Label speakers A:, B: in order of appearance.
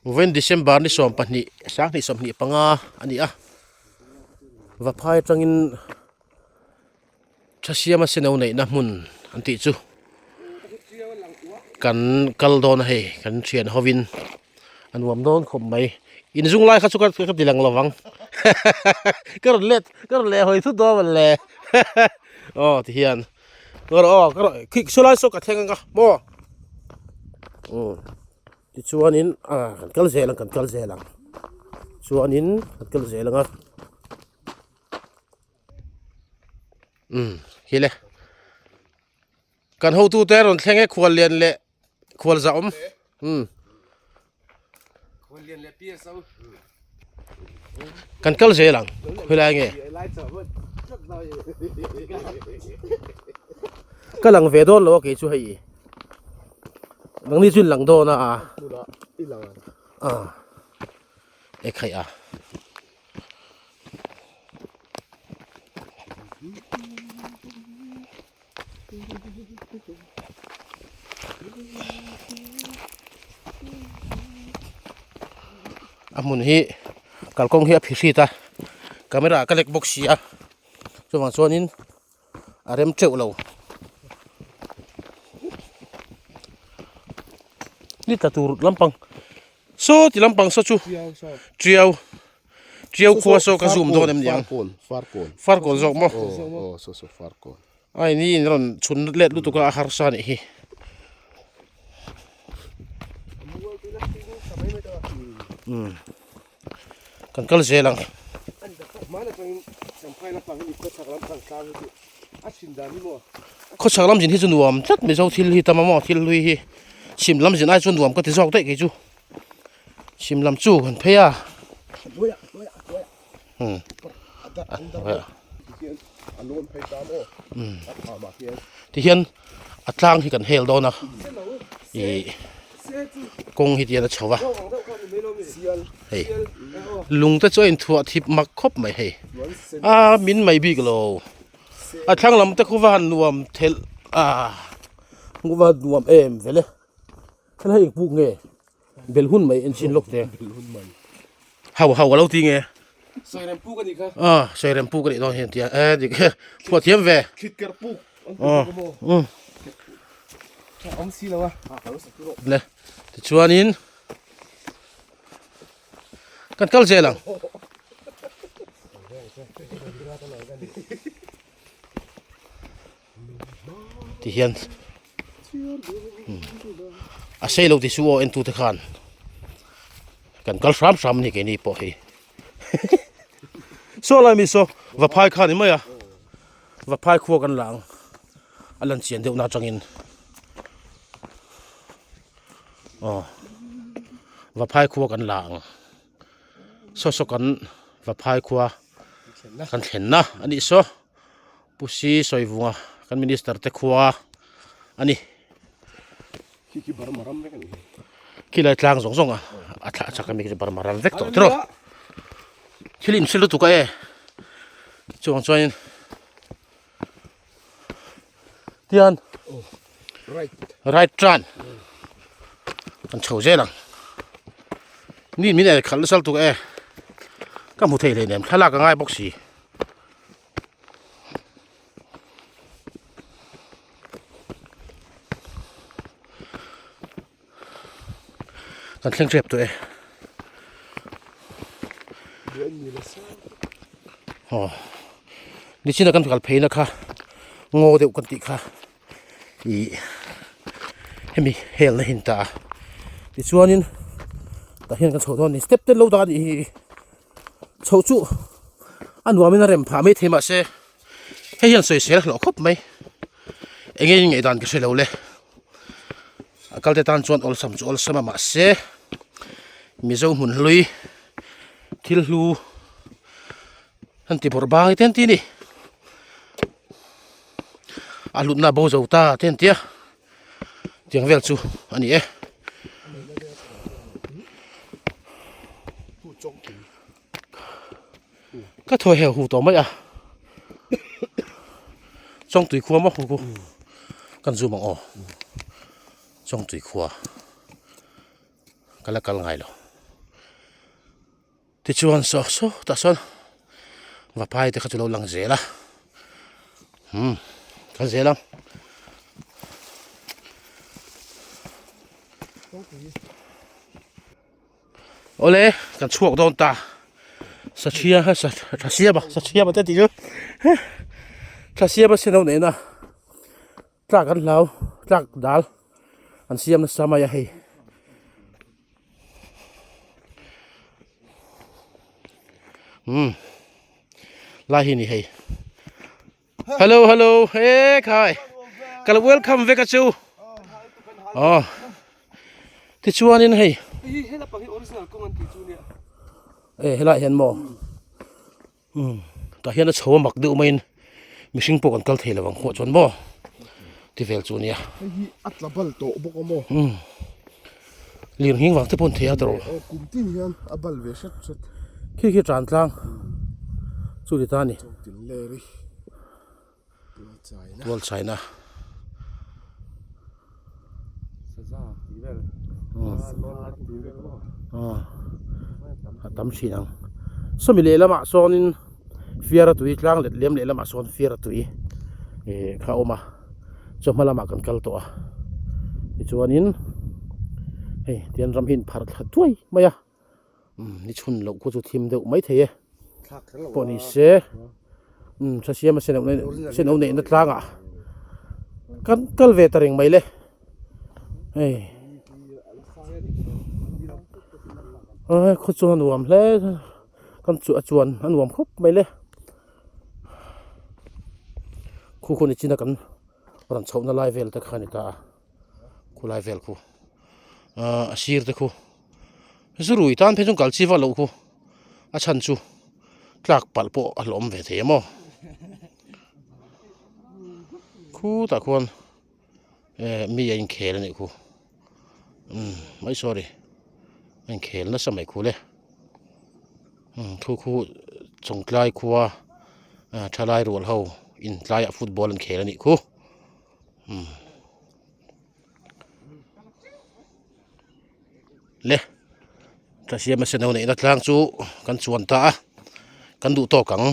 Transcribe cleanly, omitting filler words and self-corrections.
A: Vawiin December ni 12 2025 a ni a Vaphai atangin Thasiama seno neihna hmun an tih chu kan kal dawn a hei kan thian hovin a nuam dawn khawp mai in zung lai kha chu ka ti lang lo vang ka rawn let ka rawn leh hawi thut dawn mawn le aw ti hian ka rawn aw ka rawn khi saw lai saw ka thleng ang a maw umm tichuanin a kan kal zel ang kan kal zel ang chuanin kan kal zel ang a. Umm hi le kan hotu te rawn thleng e khual lian leh khual za awm umm kan kal zel ang khawilai nge ka lang ve dawn lo a kei chu hei nangni chu in lang dawn a a e khaih a. A hmun hi kalkawng hi a phi hrit a camera ka lek bawk si a chuvang chuanin a rem teuh lo ni tla tur lampang saw ti lampang saw chu tiau. Tiau khua saw ka zoom dawn em niang Farkawn zawk maw ai ni in rawn chhun let lutuk a a harsa anih hi umm kan kal zel ang khawchhak lam zin hi chu nuam tlat mizo thil hi tam a maw thil hlui hi chhim lam zin ai chuan nuam ka ti zawk daih kei chu. Chhim lam chu kan phei a umm tihian a tlang hi kan hel dawn a ih kawng hi tihian a chho a hei lung te chu a inthuah thip mak khawp mai hei a min mai bik lo a thlang lam te khu va han nuam thelh a hmuh va nuam em vele. Helai eng puk nge bel hun mai en chin lawk te hau hau ka lo ti nge
B: Sairem puk anih kha
A: ah sairem puk anih dawn hian tia e dik e phuah thiam ve
B: khit ker puk an ti maw
A: um
B: tha awm si lo a
A: le tichuanin kan kal zel ang ti hian a sei lo ti chu aw entu te khan kan kal hram hram a ni keini pawh hi saw lai mi saw vaphai kha a ni mai a vaphai khua kan la ang a lan chian deuh na atangin aw vaphai khua kan la ang saw saw kan vaphai khua kan thlenna a nih saw. Pu Si Sawivunga kan minister te khua a ni.
B: Khi khi Burma ram vek a ni.
A: Khi lai tlang zawng zawng a a thlah chak a mi khi chu Burma ram vek tawh tiraw. Thil inhrilh lutuk a e. Chuang chuanin tian
B: right
A: right turn kan chho zel ang. Ni min en khalh nasa lutuk a e. Ka hmu thei hleinem thlalak a ngai bawk si. Kan thleng tep tawh e. Aw nichina kan kal phei na kha ngaw deuh kan tih kha ih hemi hel na hin ta a tichuanin tah hian kan chhoh dawn a ni step te lo dah a nih hi. Chhoh chu a nuamin a rem phah mai thei mahse hei hian sawisel hlawh khawp mai eng nge ngaihdan ka hre lo le a kal te tan chuan awlsam chu awlsam a mahse mizo hmun hlui thil hlu an ti bawrh bang te an ti a ni a hlutna a bo zo ta te an ti a. Tiang vel chu a ni e. Ka thawi heu hu tawh mai a. Chawngtui khua maw hu khu kan zoom ang aw. Chawngtui khua ka la kal ngai lo. Tichuan saw saw tah sawn vaphai te kha chu lo lang zel a umm kal zel ang. Awle kan chhuak dawn ta sachhia sa tha siam a sa siam a te tih chu tha siam a senau nena tlak an hlau tlak dal an siam nasa mai a hei. Umm lai hi ni hei hello hello he khai ka lo welcome vek a chu aw tichuanin hei e helaiah hian maw umm tah hian a chho a mak deuh maiin mihring pawh kan kal thei lo ang khuah chuan maw ti vel chu ania
B: hei hi a tla bal tawh bawk a maw
A: umm lir nghing vang te pawh an thei a tawrh
B: aw kum tin hian a bal ve hret hret
A: khi khi tan tlang chu ti ta a ni
B: tin ler i tual chaina
A: tual chaina
B: saza tih vel
A: a tam thin ang sawmi lehlamah sawnin fiara tui tlang let lem lehlamah sawn fiara tui ih kha a awm a chawhma lamah kan kal tawh a tichuanin hei tian ram hi a inpharh thla thuai mai a. Umm ni chhun loh khu chu thim deuh mai thei e pawh ni se umm tha siam a senauh senauh neihna tlangah kan kal ve ta reng mai le hei a khaw chuan a nuam hle kan chu a chuan a nuam khawp mai le khu khu ni china kan rawn chhohna lai vel te kha a ni ta a khulai vel khu ahh a sir te khu. Zurui tan phei chuan kal chi vak loh khu a chhan chu tlak palh pawh a hlawm ve thei a maw khutah khuan eh mi a inkhel a nih khu umm mai sorry a inkhel nasa mai khu le umm khu khu chawngtlai khua ah thalai rual ho intlaiah football an khel a nih khu umm. Le tha siam a senau neihna tlang chu kan chuan ta a kan duh tawk ang.